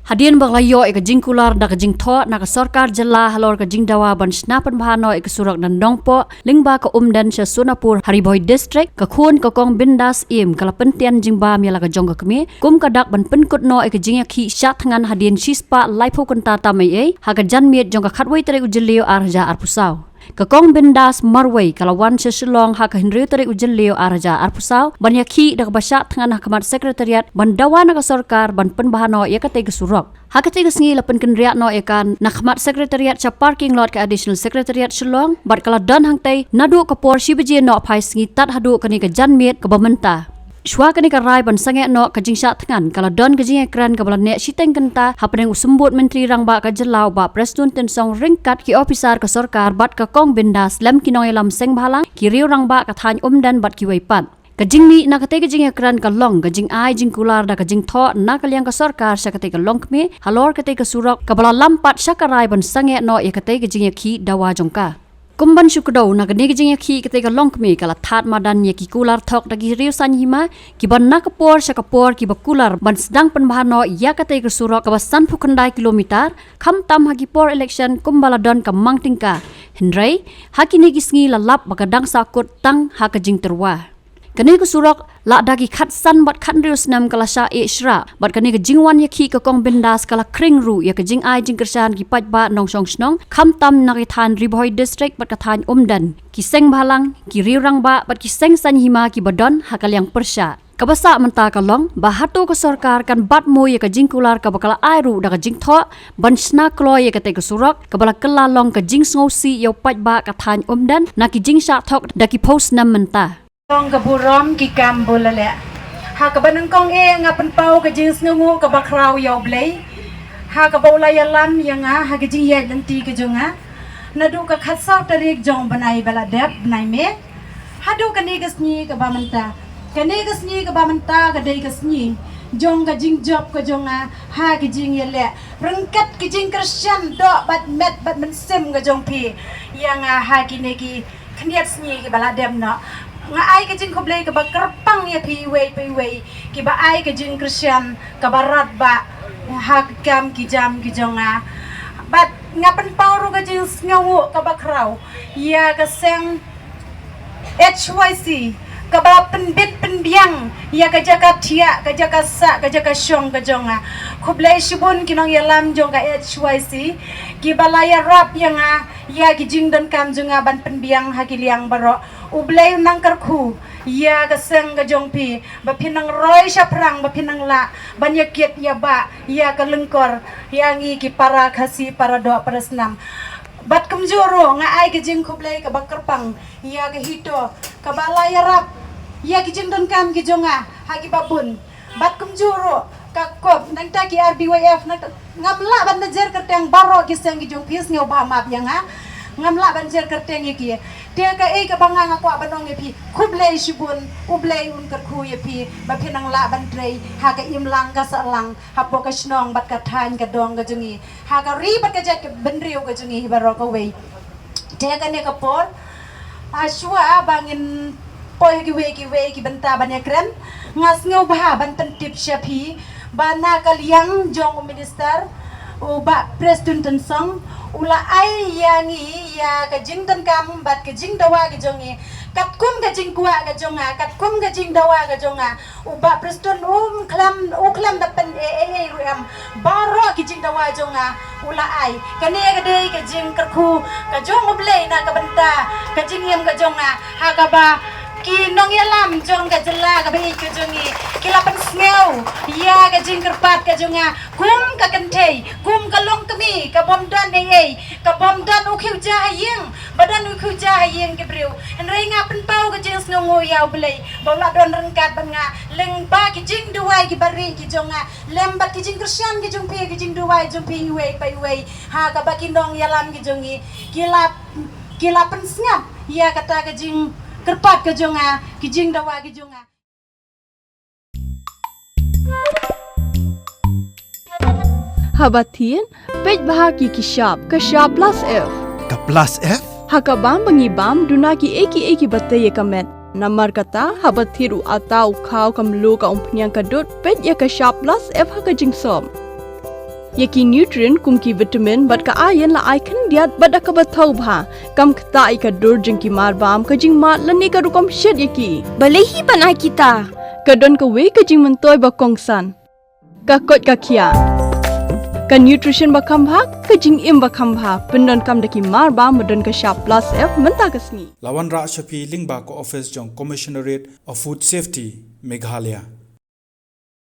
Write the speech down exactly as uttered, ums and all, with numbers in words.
Hadien ba la ïoh ïa ka jingkular da ka jingthoh na ka sorkar jylla halor ka jingdawa ban shna pynbha noh ïa ka surok na Nongpoh lyngba ka Umden sha Sonapur ha Ri Bhoi District, ka khun ka Kong Bindas Im ka la pyntian jingbam ïa la ka jong ka kmie kum ka dak ban pynkut noh ïa ka jingïakhih shah thngan hadien shispah laiphew kynta tam ei ei ha ka janmiet jong ka khatwei tarik u Jylliew ar hajar arphew saw. Ka Kong Bindas marwei ka la wan sha Shillong ha ka hynriew tarik u Jylliew ar hajar arphew saw ban ïakhih da kaba shah thngan ha khmat Secretariat ban dawa na ka sorkar ban pynbha noh ïa katei ka surok. Ha katei ka sngi la pynkynriah noh ïa ka na khmat Secretariat sha parking lot ka Additional Secretariat Shillong bad ka la don hangtei naduh ka por shi baje nohphai sngi tad haduh kane ka janmiet kaba mynta. Shuwa kane ka rai ban sangeh noh ka jingshah thngan ka la don ka jingïakren kaba la neh shiteng kynta hapdeng u Symbud Myntri Rangbah ka jylla u Bah Prestone Tynsong ryngkat ki ophisar ka sorkar bad ka Kong Bindas lem ki nongïalam seng bhalang, ki riew rangbah ka thaiñ Umden bad kiwei pat. Ka jingmih na katei ka jingïakren ka long ka jingai jingkular da ka jingthoh na ka liang ka sorkar sha katei ka longkmie halor katei ka surok kaba la lam pat sha ka rai ban sangeh noh ïa katei ka jingïakhih dawa jong ka. Kum ban shu kdew na kane ka jingïakhih katei ka longkmie ka la thad madan ïa ki kular thok da ki riew saiñ hima kiba na ka por sha ka por kiba kular ban sdang pynbha noh ïa katei ka surok kaba sanphew khyndai kilometer, khamtam ha ki por election kumba la don ka mang tyngka. Hynrei ha kine ki sngi la lap ba ka dang sahkut tang ha ka jingtyrwa. Kane ka surok la da ki khatsan bad khathynriew snem ka la shah eh shrah bad kane ka jingwan ïakhih ka Kong Bindas ka la khring ruh ïa ka jingai jingkyrshan ki paidbah nongshong shnong khamtam na ki thaiñ Ri Bhoi District bad ka thaiñ Umden, ki seng bhalang, ki riew rangbah bad ki seng saiñ hima kiba don ha ka liang pyrshah. Kaba sah mynta ka long ba hato ka sorkar kan bat mo ïa ka jingkular kaba ka la ai ruh da ka jingthoh ban shna kloi ïa katei ka surok kaba la kylla long ka jingsngewsih ïa u paidbah ka thaiñ Umden na ki jingshah thok da ki phew snem mynta. Kong ka burom ki kam ba la leh. Ha kaba nyngkong eh nga pynpaw ka jingsngewnguh kaba khraw ïa U Blei ha kaba u la ïalam ïa nga ha ka jingïaid lynti ka jong nga naduh ka khatsaw tarik jong bnai ba la dep, bnai May, haduh kane ka sngi kaba mynta. Kane ka sngi kaba mynta ka dei ka sngi jong ka jingjop ka jong nga ha ka jingïaleh ryngkat ka jingkyrshan doh bad met bad mynsiem ka jong phi ïa nga ha kine ki khyndiat sngi kiba la dep noh. Nga ai ka jingkhublei kaba kyrpang ïa phi iwei pa iwei kiba ai ka jingkyrshan kaba radbah ha ki kam ki jam ki jong nga. Bad nga pynpaw ruh ka jingsngewnguh kaba khraw ïa ka seng H Y C kaba pynbit pynbiang ïa ka jaka thiah, ka jaka sah, ka jaka shong ka jong nga. Khublei shibun ki nongïalam jong ka H Y C kiba la ïarap ïa nga ïa ki jingdonkam jong nga ban pynbiang ha ki liang baroh. U Blei un nang kyrkhu ïa ka seng ka jong phi ba phin nang roi shaphrang, ba phin nang lah ban ïakit ïabah ïa ka lyngkor ïa ngi ki para Khasi, para doh, para snam. Bad kumjuh ruh nga ai ka jingkhublei kaba kyrpang ïa ka HITO kaba la ïarap ïa ki jingdonkam ki jong nga ha kiba bun. Bad kumjuh ruh ka kop nangta ki R B Y F nangta, ngam lah ban jer kyrteng baroh ki seng ki jong phi, sngewbha map ïa nga. Ngam lah ban jer kyrteng ïa ki. Te kaei kaba nga nga kwah ban ong ïa phi, khublei shibun, U Blei un kyrkhu ïa phi ba phin nang lah ban trei ha ka imlang ka sahlang hapoh ka shnong bad ka thaiñ ka dong ka jong ngi, ha ka ri bad ka jaitbynriew ka jong ngi baroh kawei. Te kane ka por, ah, shuwa ba ngin poi ha kiwei kiwei ki bynta ban ïakren, nga sngewbha ban pyntip sha phi ba na ka liang jong u minister u Bah Prestone Tynsong u la ai ïa ngi ïa ka jingdonkam bad ka jingdawa ka jong ngi. Katkum ka jingkwah ka jong nga, katkum ka jingdawa ka jong nga, u Bah Prestone um khlem, u khlem da pyn-, eh, eh, eh, ruh em. Baroh ki jingdawa jong nga u la ai. Kane ka dei ka jingkyrkhu ka jong U Blei na ka bynta ka jingim ka jong nga, ha kaba ki nongïalam jong ka jylla kaba ïeit ka jong ngi ki la pynsngew ïa ka jingkyrpad ka jong nga kum ka kynthei, kum ka longkmie ka bym don ei ei, ka bym don u khiew ja ha ïing, ba don u khiew ja ha ïing ki briew. Hynrei nga pynpaw ka jingsngewnguh ïa U Blei ba u la don ryngkat bad nga lyngba ki jingduwai kiba ri ki jong nga, lem bad ki jingkyrshan ki jong phi, ki jingduwai jong phi iwei pa iwei, ha kaba ki nongïalam ki jong ngi ki la, ki la pynsngap ïa kata ka jingkyrpad ka jong nga, ki jingdawa ki jong nga. Haba thied, peit bha ki ki shap, ka shap plus F. Ka plus F? Ha ka bam ba ngi bam, duna kiei kiei kiba tei ïa ka met. Namar kata, haba thied u atta, u khaw, ka mluh, ka umphniang, ka dud, peit ïa ka shap plus F ha ka jingsop. Ïa ki nutrient kum ki vitamin bad ka iron la ai khyndiat bad da kaba thaw bha. Kam ktah ïa ka dur jong ki marbam, ka jingmad lane ka rukom shet ïa ki. Balei hi ban ai kita? Ka don kawei ka jingmyntoi ba kongsan. Ka koit ka khiah. Ka nutrition ba kham bha, ka jingim ba kham bha. Pyndonkam da ki marbam ba don ka shap plus F mynta ka sngi. La wanrah sha phi lyngba ka office jong Commissionerate of Food Safety, Meghalaya.